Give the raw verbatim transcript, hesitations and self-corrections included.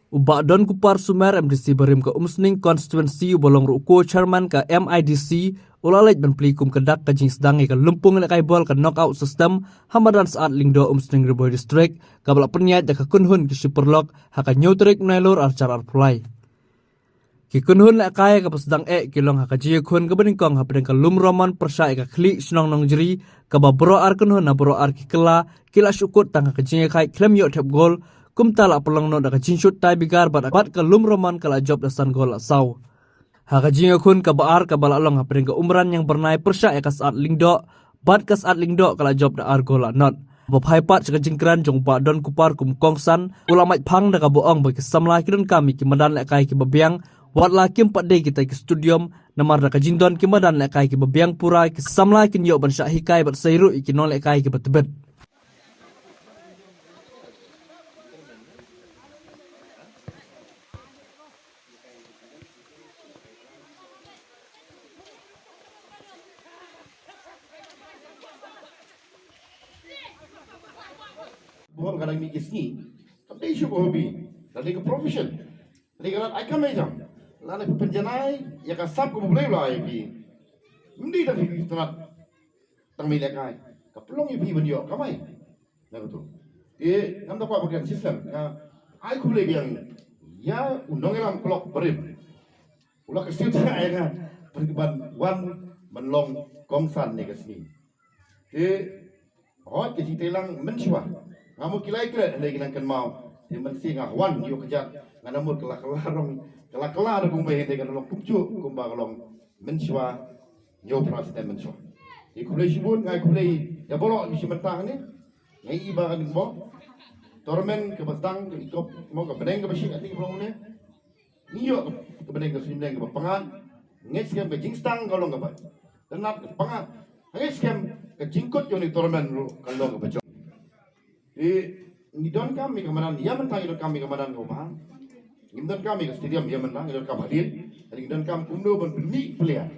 U Bah Don Kupar Sumer, M D C barim ka Umsning Constituency, uba long ruh u co-chairman ka M I D C, u la leit ban plie kum ka dak ka jingsdang ïa ka lympung lehkai bol ka knockout system ha madan Syied Lyngdoh, Umsning, Ri Bhoi District, kaba la pynïaid da ka kynhun ki Shipyrlok ha ka hynñiew tarik Nailur arhajar arphew lai. Ki kynhun lehkai kaba sdang eh ki long ha ka jingïakhun kaba nyngkong hapdeng ka Lum Ramon pyrshah ïa ka Khlieh Shnong Nongjri, kaba baroh ar kynhun na baroh ar ki kylla ki la shu kut tang ha ka jingïakhaid khlem ïoh thep gol, kumta la pynlong noh da ka jingshut tiebreaker bad, bad ka Lum Ramon ka la jop da san gol la saw. Ha ka jingïakhun kaba ar kaba la long hapdeng ka Umran Ïangbyrnai pyrshah ïa ka Syied Lyngdoh, bad ka Syied Lyngdoh ka la jop da ar gol la nod. Ba phai pat sha ka jingkren jong u Bah Don Kupar kum u kongsan, u la mait phang da kaba ong ba ki samla ki donkam ïa ki madan lehkai kiba biang, wat la kim pat dei kita ki stadium, namar da ka jingdon ki madan lehkai kiba biang pura, ki samla kin ïoh ban shah hikai bad sei ruh ïa ki nonglehkai kiba tbit. Bun ka dang mih ki sngi. Kam dei shuh ka hobby. Ka dei ka profession. Ka dei ka lad ai kam ai jam. Lada phi pynjanai ïa ka sap kaba U Blei u la ai ïa phi. Ym dei tang phi pyntynnat tang mih lehkai. Ka pynlong ïa phi ban ïoh kamai. Na katu. Te ngam da kwah ba kren shisnem. Nga ai khublei biang ïa u nongïalam clock barim. U la kyrsiew thiah ïa nga ban wan ban long kongsan ne ka sngi. Te hooid ka jingtreilang mynshuwa nga mut ki la ïaklet hynrei ki nang kynmaw. Te mynsiem nga wan ïoh kjat nga na mut ka la kylla rong, ka la kylla da kumba hynrei ka la long kumjuh kumba ka long mynshuwa. Ñiew phra snem mynshuwa. Te khublei shibun, nga ai khublei ïa baroh ki shi mynta hangne. Nga i ba kan mo tournament kaba sdang ka ikop mo ka bneng kaba shi ka ti kaba long ne. Ngi ïoh ka bneng ka suiñ bneng kaba pangat. Ngeit skhem ka jingsdang ka long kaba tynnat kaba pangat. Ngeit skhem ka jingkut jong ni tournament ruh ka long kaba jong. Te ngi donkam ïa ka madan, ïa mynta ngi donkam ïa ka madan kaba bha. Ngi donkam ïa ka stadium, ïa mynta ngi donkam hadien. Ngi donkam kumno ban pynmih player.